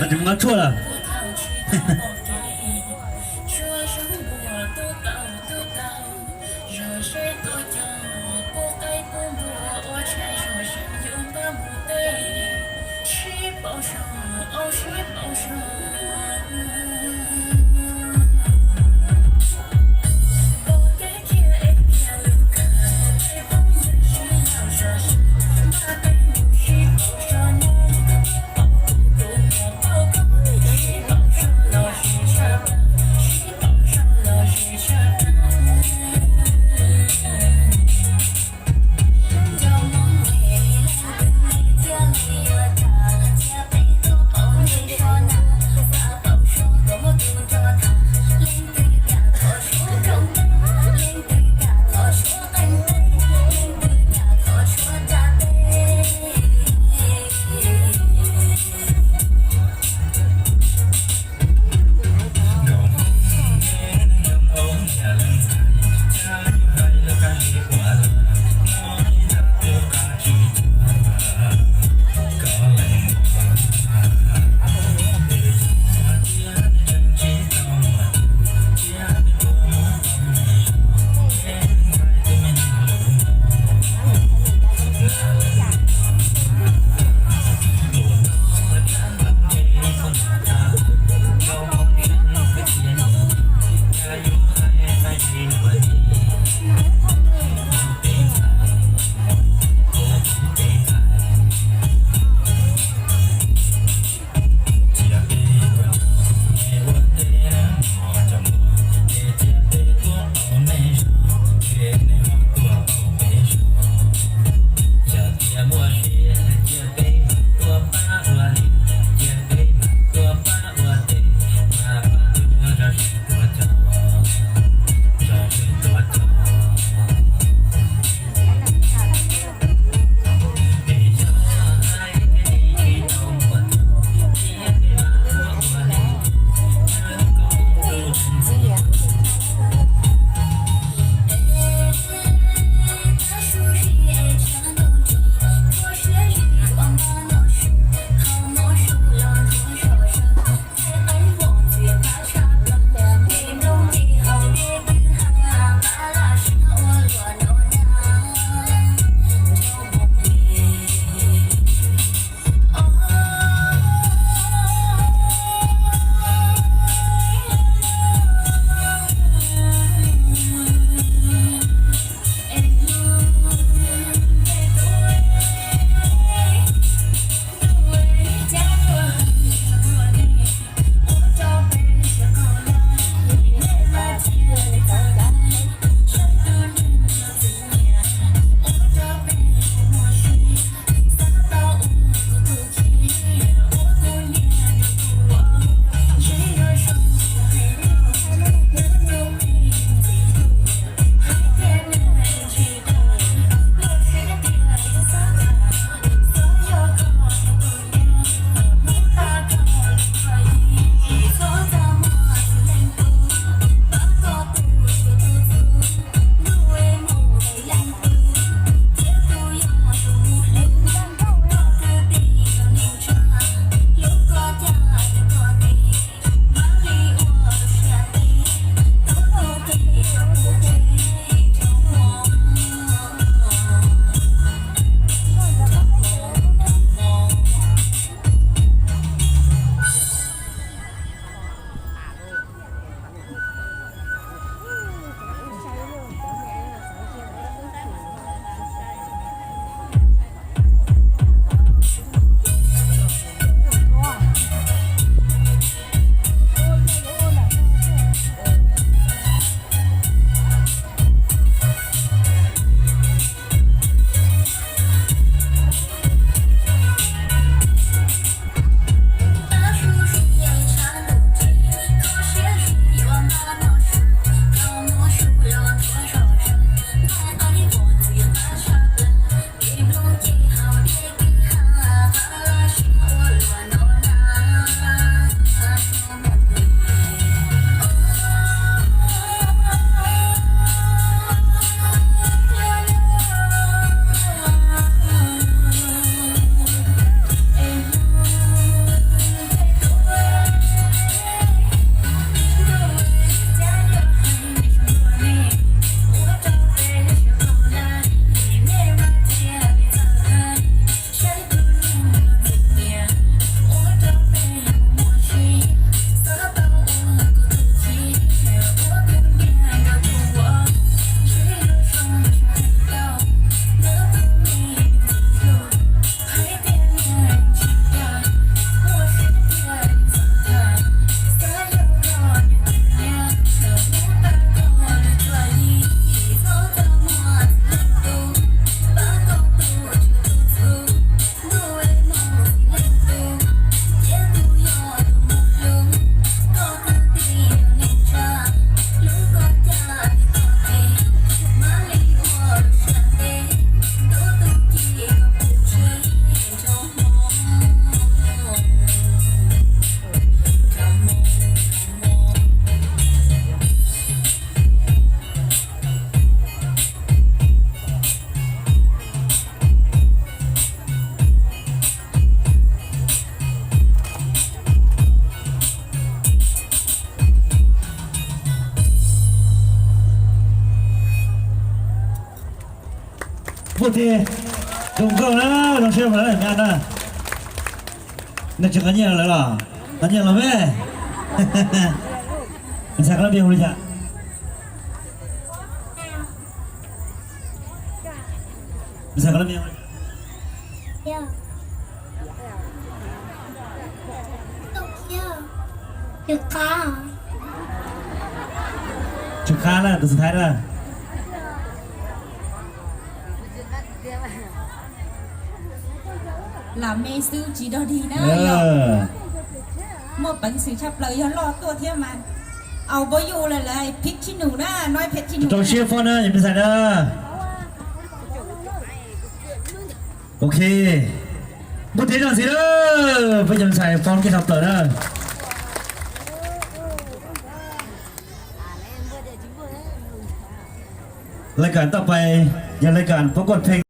Tsis mus nqa tshuaj lawm. Puag tig, zoo nkauj na, zoo siab mas na. Nej tsis qhov nyiaj lawm los? Qhov nyiaj los me. Ntxhais qhov lab npe hu li cas? Ntxhais qhov lab npe hu li cas? Tsw Qab na, tus xwb Thaib na. Lam me xwb tsis dog dig na. Muaj peev xwm tshaj plaws yog loj tuaj thiab mas. Au, pab yus lawm lawv phib tsis num na, no phib tsis num. Rau siab fob na yog me ntxhais na. Ok, npua thiab zaj ntxiv na, peb cov ntxhais fob kiag tshaj plaws na. Laj kam toj pais yog laj kam pab kuaj pheej.